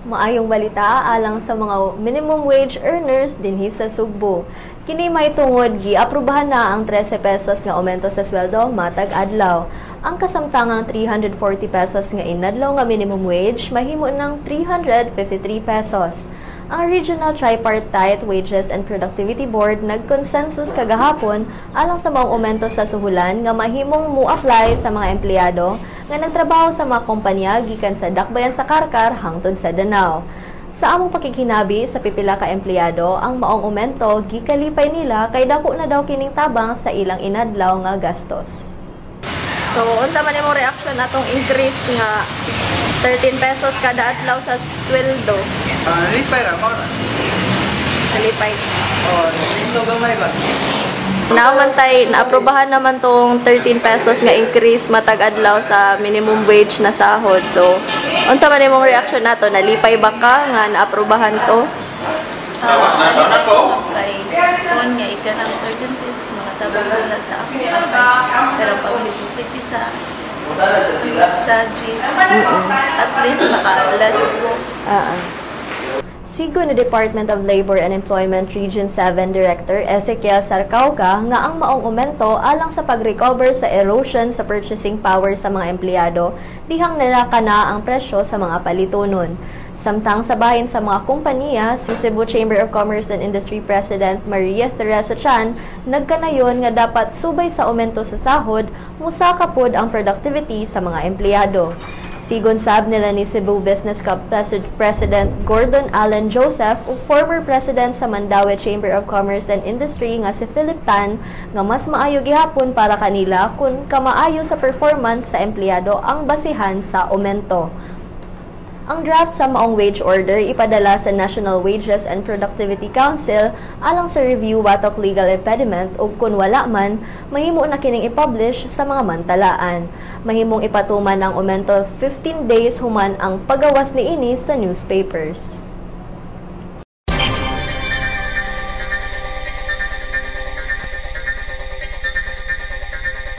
Maayong balita alang sa mga minimum wage earners dinhi sa Sugbo. Kini mahitungod giaprubahan na ang 13 pesos nga aumento sa sweldo matag adlaw. Ang kasamtangang 340 pesos nga inadlaw nga minimum wage mahimo ng 353 pesos. Ang Regional Tripartite Wages and Productivity Board nagkonsensus kagahapon alang sa maong aumento sa suhulan nga mahimong mo-apply sa mga empleyado nga nagtrabaho sa mga kompanya gikan sa Dakbayan sa Carcar hangtod sa Danao. Sa among pakikinabi sa pipila ka empleyado, ang maong aumento gikalipay nila kay dako na daw kining tabang sa ilang inadlaw nga gastos. So, unsa man imong reaction atong increase nga 13 pesos kada adlaw sa sweldo? Ah, lipay ra mo. Kalipay. Oh, ito gamay ba? Naamantay, naaprubahan naman tong 13 pesos nga increase matag adlaw sa minimum wage na sahod. So, unsa man imong reaction nato? Nalipay ba ka nga naaprubahan to? Nalipay ko kay kuan nga ikanang 13 pesos makatabang na sa ako karang paglipit sa jeep. At least maka-less ko. Sigo ni Department of Labor and Employment Region 7 Director Ezekiel Sarcauca nga ang maong aumento alang sa pag-recover sa erosion sa purchasing power sa mga empleyado dihang nalaka na ang presyo sa mga palitonon. Samtang sa bahin sa mga kompanya, si Cebu Chamber of Commerce and Industry President Maria Theresa Chan nagkanayon nga dapat subay sa aumento sa sahod, musaka pod ang productivity sa mga empleyado. Sigon sab nila ni Cebu Business Cup President Gordon Allen Joseph ug former President sa Mandaue Chamber of Commerce and Industry nga si Philip Tan nga mas maayo gihapon para kanila kung kamaayo sa performance sa empleyado ang basihan sa aumento. Ang draft sa maong wage order ipadala sa National Wages and Productivity Council alang sa review watok legal impediment ug kun wala man, mahimo na kining i-publish sa mga mantalaan. Mahimong ipatuman ang aumento 15 days human ang pagawas niini sa newspapers.